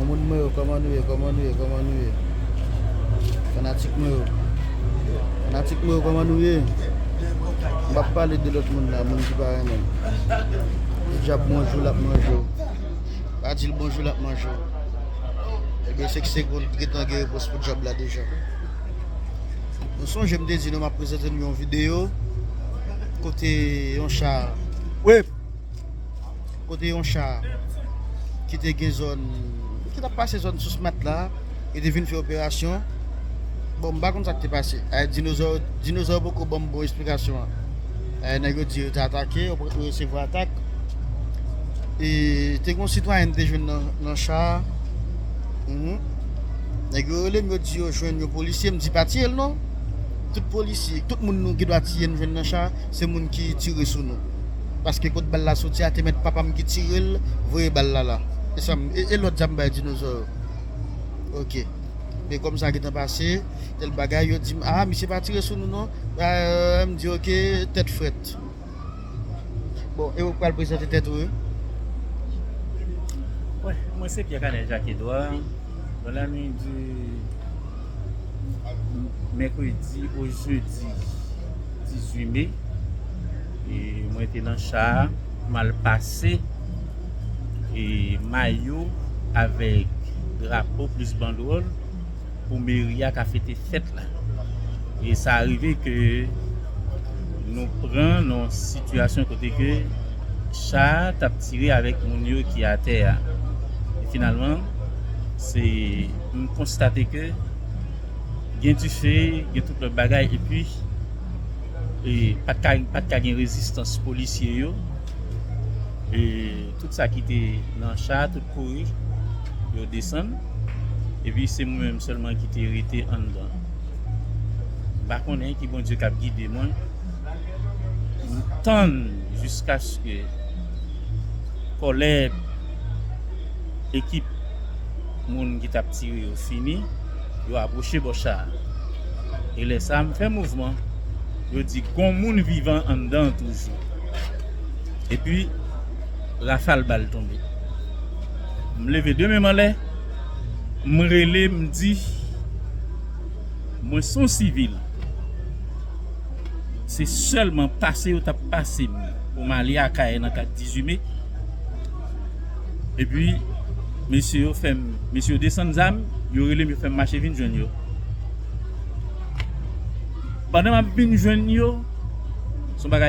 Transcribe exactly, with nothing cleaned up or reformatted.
Moun mwen yo, kòman nou ye? Kòman nou ye? Kòman nou ye? Fanatik mwen yo. Fanatik mwen yo, kòman nou ye? M p ap pale de lòt moun la, moun ki pa renmen m. Di dyab bonjou, l ap manje w. Pa di l bonjou, l ap manje w. Ebyen, senk segonn, gentan gen repons pou dyab la deja. Nou sonje m te di nou m ap prezante nou yon videyo kote yon cha. Wi. Kote yon cha ki te gen zòn, ki t ap pase zòn Sous Mat la, e te vin fè operasyon. Bon, m pa konn sa k te pase. Ay, dinozò, dinozò poko ban m bon esplikasyon an. Ay, nèg yo di yo te atake, yo resevwa atak. E te gen yon sitwayen te jwenn nan, nan cha a. Mhm. Nèg yo rele m, yo di yo jwenn yon polisye, m di pa tiye l non. Tout polisye, tout moun nou ki dwa tiye n jwenn nan cha, se moun ki tire sou nou. Paske kot bal la soti a, te mèt papa m ki tire l, voye bal la la. E sa m, e, e lòt zam bay dinozò yo. Ok. Men kòm sa gentan pase, tèl bagay, yo di m, "Ah, misye pa tire sou nou non." Ah, m di, "Ok, tèt frèt." Bon, e ou pral prezante tèt ou, wi? Wè, mwen se Pierre Canel Jacques Edouard. Bon, la nou di mèkredi o jedi dizuit me. E mwen te nan cha a, m al pase e mayo avèk drapo plis bandwòl pou meri a ka fete fèt la. E sa rive ke nou pran nan yon sitiyasyon kote ke cha a t ap tire avèk moun yo ki atè a. E finalman, se, m konstate ke gen dife, gen tout lòt bagay, epi, e, pa t ka, pa t ka gen rezistans polisye yo. E tout sa ki te nan cha a, tout kouri, yo desann. Epi se mwen menm sèlman ki te rete anndan. M pa konnen ki Bondye k ap gide mwen. M tann jiskaske kòlè ekip moun ki t ap tire yo fini, yo apwoche bò cha a. E lè sa a, m fè mouvman, yo di gon moun vivan anndan an toujou. Epi, rafal bal tonbe. M leve de men m anlè, m rele, m di, mwen se yon sivil. Se sèlman pase yo t ap pase m pou m ale Akayè nan kad dizuit me. Epi, mesye yo fè m, mesye yo desann zam, yo rele m, yo fè m mache vin jwenn yo. Pandan m ap vin jwenn yo, se yon bagay